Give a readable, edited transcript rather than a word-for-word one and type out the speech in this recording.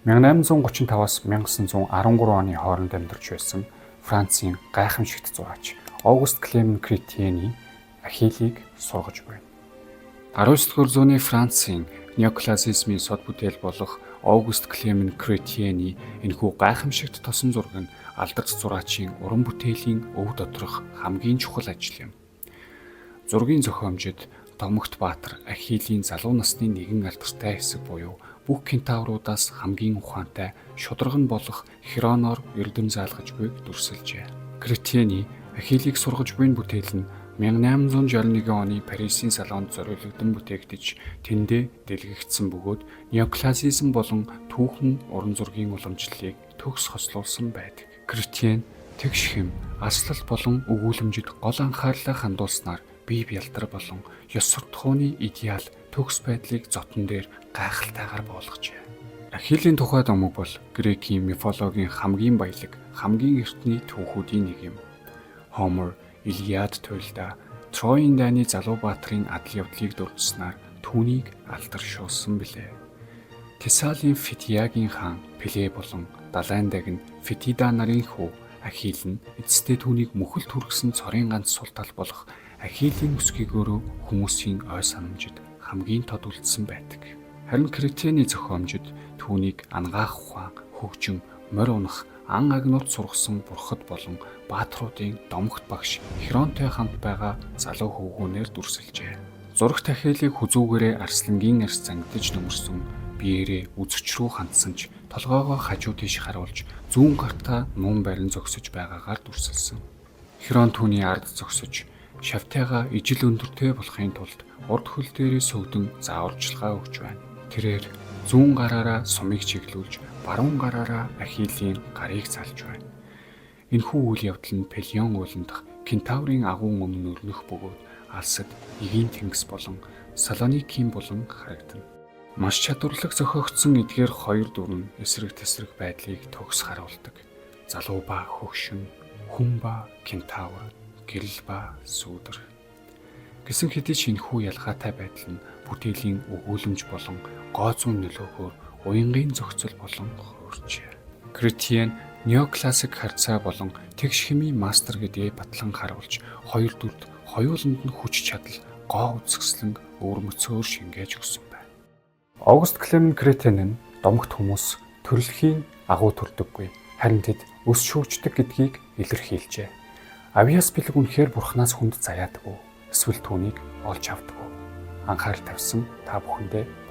1835-аас 1913 оны хооронд амьдарч байсан Францын гайхамшигт зураач Огюст Клемен Кретьений Ахиллийг сургаж байна. 19-р зууны Францын неоклассицизмын сод бүтээл болох Огюст Клемен Кретьений энэхүү гайхамшигт тосон зураг нь алдарт зураачийн уран бүтээлийн өв доторх хамгийн чухал ажил юм. Зургийн зохиомжид Домогт баатар Ахиллийн залуу насны нэгэн алдартай хэсэг буюу бүх кентавруудаас хамгийн ухаантай шударга нь болох Хероноор эрдэм заалгаж буйг дүрсэлжээ. Кретьений Ахиллийг сургаж буйн бүтээл нь 1861 оны Парисын салонд зориулагдсан бүтээгдэж тэндээ дэлгэгдсэн бөгөөд неоклассицизм болон түүхэн уран зургийн уламжлалыг төгс хослуулсан байдаг. Кретьен тэгш хэм, аслал болон өгүүлэмжид гол анхаарлаа хандуулснаар бие бялдар болон ёс суртахууны идеал төгс байдлыг зотон дээр гайхалтайгаар буулгажээ. Ахиллийн тухай домог бол грекийн мифологийн хамгийн баялаг, хамгийн эртний түүхүүдийн нэг юм. Хомер, Илиад туйлдаа Троийн дайны залуу баатрын адал явдлыг дурдсанаар түүнийг алдаршуулсан билээ. Тесалийн Фитиагийн хаан Пеле болон далайн дагн Фетида нарын хүү Ахилл нь эцэстээ түүнийг мөхөлд хүргэсэн цорын ганц сул тал болох Ахиллийн өсгийгөөрөө хүмүүсийн ой санамжид хамгийн тод үлдсэн байдаг. Харин Кретений зохиомжид түүнийг ангаах ухаан, хөгжин, морь унах, ан агнууд сургасан бурхад болон баатруудын домогт багш Херонтой хамт байгаа залуу хөвгүүнээр дүрсэлжээ. Зурагт Ахиллийг хүзүүгээрээ арслангийн арьс зангидаж нөмөрсөн, биеэрээ үзэгч рүү хандсан ч толгоогоо хажуу тийш харуулж зүүн гартаа нуун барин зогсож байгаагаар дүрсэлсэн. Херон түүний ард зогсож шавтайгаа ижил өндөртэй болохын тулд урд хөл дээрээ сөгдөн зааварчилгаа өгч байна. Тэрээр зүүн гараараа сумыг чиглүүлж баруун гараараа Ахиллийн гарыг залж байна. Энэхүү үйл явдал нь Пелион уулан дахь Кентаврын агуун өмнө өрнөх бөгөөд алсад Эгийн тэнгис болон Салоникийн булан харагдана. Маш чадварлаг зохиогдсон эдгээр хоёр дүр нь эсрэг тэсрэг байдлыг төгс харуулдаг. Залуу ба хөгшин, хүн ба кентавр, гэрэл ба сүүдэр. Гэсэн хэдий ч энэхүү ялгаатай байдал нь бүтээлийн өгүүлэмж болон гоо зүйн нөлөөгөөр уянгийн зохицол болон хуурчээ. Кретьен неоклассик харьцаа болон тэгш хэмийн мастер гэдгээ батлан харуулж хоёр дүрд хоёуланд нь хүч чадал, гоо үзэсгэлэн өвөрмөцөөр шингээж өгсөн байна. Огюст Клемен Кретен нь домогт хүмүүс төрөлхийн агуу төрдөггүй, харин тэд өс шүүрчдэг гэдгийг илэрхийлжээ. Авиас бэлэг үнэхээр бурхнаас хүнд заяадаг уу? Эсвэл түүнийг олж авдаг уу? Анхаарал тавьсан та бүхэндээ